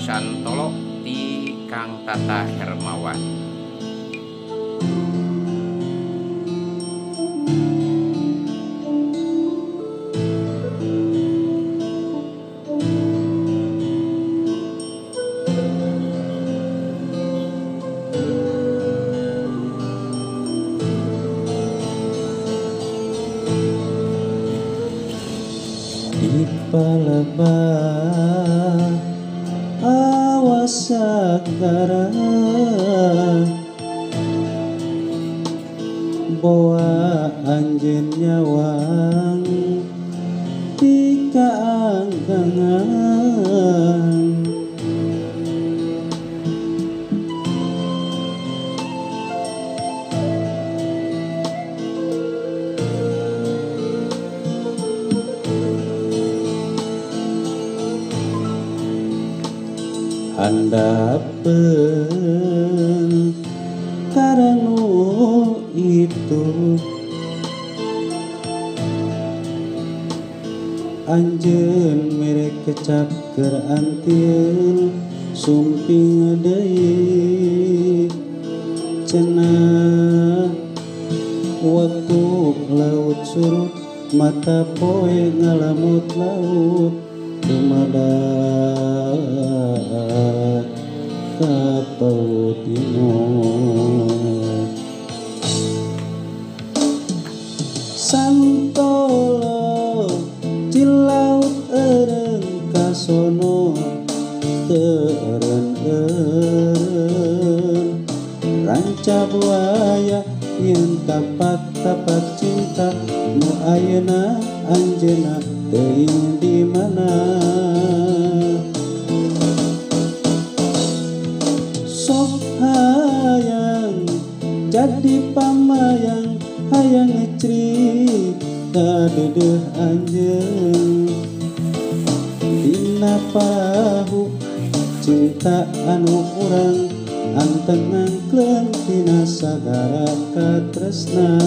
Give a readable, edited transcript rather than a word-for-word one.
Santolo ti Kang Tata Hermawan. Di palebah awas sagara boa anjeun nyawang ti kaanggangan. Handapeun karanu itu anjeun mere kecap keur antieun sumping deui cenah waktu laut surut mata poe ngalamut laut dumadak kapaut imut. Santolo cilaut eureun kasono teu eureun-eureun ranca buaya nyeun tapak-tapak cinta nu ayeuna anjeunna teuing di mana. Sok hayang jadi pamayang hayang ngecerita dedeuh anjeun dina parahu cinta anu urang anteng nangkleung tina sagara katresna.